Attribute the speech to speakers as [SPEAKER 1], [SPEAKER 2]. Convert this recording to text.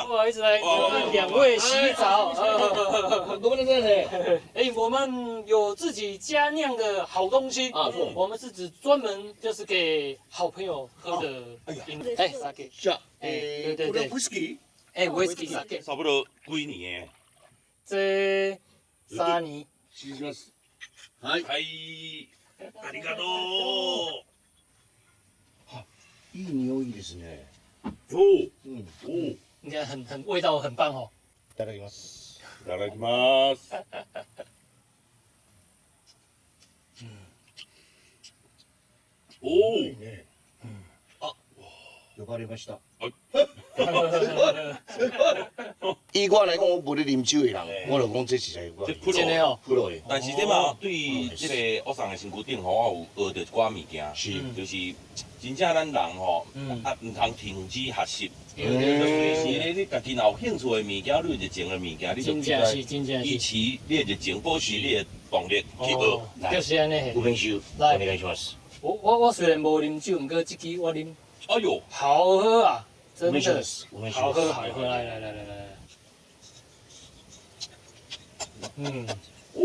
[SPEAKER 1] 不好意思，來麻煩兩位洗澡。
[SPEAKER 2] ごめんなさいね。
[SPEAKER 1] 哎，我們有自己家釀的好東西
[SPEAKER 2] 啊，是。
[SPEAKER 1] 我們是指專門就是給好朋友喝的飲料。哎，酒。
[SPEAKER 2] じゃあ、
[SPEAKER 1] 哎對對對
[SPEAKER 2] これウイスキー？
[SPEAKER 1] 哎，威士忌酒。
[SPEAKER 3] 差不多幾年？
[SPEAKER 1] 這3年。
[SPEAKER 2] 失礼します。はい。
[SPEAKER 3] はい、ありがとう。
[SPEAKER 2] いい匂いですね。
[SPEAKER 3] おお、おお。
[SPEAKER 1] 你看很味道很棒哦。
[SPEAKER 2] いただきます。
[SPEAKER 3] いただきます。おお。
[SPEAKER 2] ね。あ、呼ばれました。
[SPEAKER 3] はい。
[SPEAKER 2] すごい、すごい。以我來講，我無咧啉酒的人，我就講這實在有
[SPEAKER 3] 這
[SPEAKER 1] 真的哦。
[SPEAKER 2] プロ的。
[SPEAKER 3] 但是這嘛，對這個我送的身軀頂吼，我有學著一寡物件，就是真正咱人吼，啊，毋通停止學習。就隨時咧，你家己若有興趣的物件，你有熱情的物件，你就
[SPEAKER 1] 真正是，真正是。
[SPEAKER 3] 維持你的熱情，保持你的動力去學。
[SPEAKER 1] 就是按呢。
[SPEAKER 2] 有朋友，
[SPEAKER 1] 來
[SPEAKER 2] お願いします。
[SPEAKER 1] 我雖然無啉酒，毋過這支我啉。
[SPEAKER 3] 哎呦，
[SPEAKER 1] 好喝啊！真的，好喝好喝，來來來來來。嗯。
[SPEAKER 3] 哦。